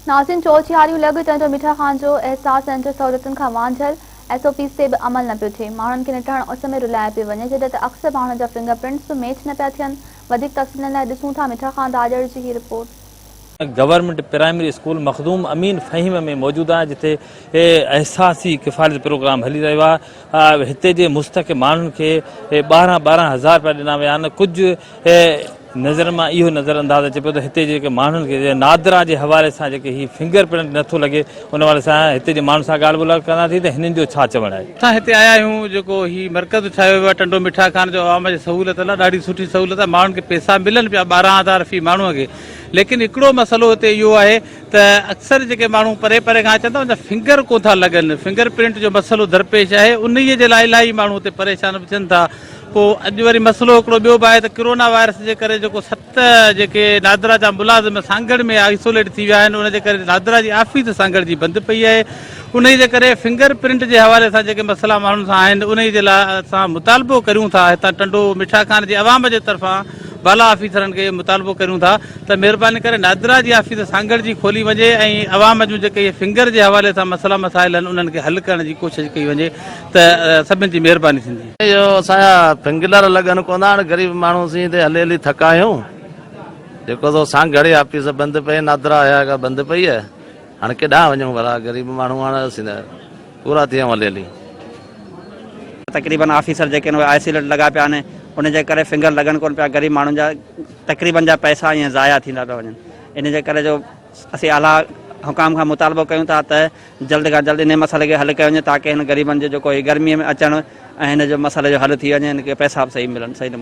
ناظرين چوچياريون لڳ ٽنڊو مٺا خان جو احساس سينٽر سهولتن کان وانجهيل، ايس او پيز تي به عمل نه پيو ٿئي، ماڻهن کي نٽهڻ اس ۾ رلايو پيو وڃي، جڏهن ته اڪثر ماڻهن جا فنگر پرنٽس به ميچ نه پيا ٿين، وڌيڪ تفصيلن لاء ڏسون ٿا مٺا خان راڄڙ جي هي report. Government primary school Makhdoom Amin Faheem ۾ موجود آهيان جتي احساسي ڪفالت پروگرام هلي رهيو آهي هتي جي مستحق ماڻهن کي 12 12 هزار رپيا ڏنا ويا آهن ڪجهه نظر مان اهو نظر انداز اچي پيو ته هتي جيڪي ماڻهن کي نادرا جي حوالي سان جيڪي هي فنگر پرنٽ نٿو لڳي ان حوالي سان هتي جي ماڻهن سان ڳالهه ٻولهه ڪنداسين ته هنن جو ڇا چوڻ آهي. اسان هتي آيا آهيون جيڪو هي مرڪز ٺاهيو ويو آهي ٽنڊو مٺا خان جو عوام جي سهولت لاء ڏاڍي سٺي سهولت آهي ماڻهن کي پئسا ملن پيا 12 هزار في ماڻهو کي ليڪن هڪڙو مسئلو هتي اهو آهي ته اڪثر جيڪي ماڻهو پري پري کان اچن ٿا ان جا فنگر ڪونه ٿا لڳن فنگر پرنٽ جو مسئلو درپيش آهي انهي جي لاء الاهي ماڻهو هتي پريشان به ٿين ٿا پوء اڄ وري مسئلو هڪڙو ٻيو به آهي ته ڪرونا وائرس جي ڪري جيڪو ست جيڪي نادرا جا ملازم سانگهڙ ۾ آئسوليٽ ٿي ويا آهن ان جي ڪري نادرا جي آفيس سانگهڙ جي بند پئي آهي انهي جي ڪري فنگر پرنٽ جي حوالي سان جيڪي مسئلا ماڻهن سان آهن انهي جي لاء اسان مطالبو ڪريون ٿا هتان ٽنڊو مٺا خان جي عوام جي طرفان بالا آفيسرن کي مطالبو ڪريون ٿا ته مهرباني ڪري نادرا جي آفيس سانگهڙ جي کولي وڃي ۽ عوام جون جيڪي اهي فنگر جي حوالي سان مسئلا مسائل آهن انهن کي حل ڪرڻ جي ڪوشش ڪئي وڃي ته سڀن جي مهرباني ٿيندي. اهو اسان جا فنگلر لڳن ڪونه ٿا هاڻي غريب ماڻهو اسين هتي هلي هلي ٿڪا آهيون جيڪو سو سانگهڙ جي آفيس بند پئي نادرا اها ڪا بند پئي آهي هاڻي ڪيڏانهن وڃون ڀلا غريب ماڻهو هاڻي اسين ته پورا ٿي ويا آهيون هلي هلي. تقريبن آفيسر جيڪي آهن اهي آئسوليٽ لڳا پيا آهن ان جي ڪري فنگر لڳن ڪونه پيا غريب ماڻهن جا تقريبن جا پئسا ائين ضايع ٿيندا پيا وڃن ان جي ڪري جو اسين اعليٰ حڪام کان مطالبو ڪيون ٿا ته جلد کان جلد انهي مسئلي کي حل ڪيو وڃي تاڪه هن غريبن جو جيڪو هي گرمي ۾ اچڻ ۽ هن جو مسئلي جو حل ٿي وڃي هن کي پئسا به صحيح ملن صحيح نموني.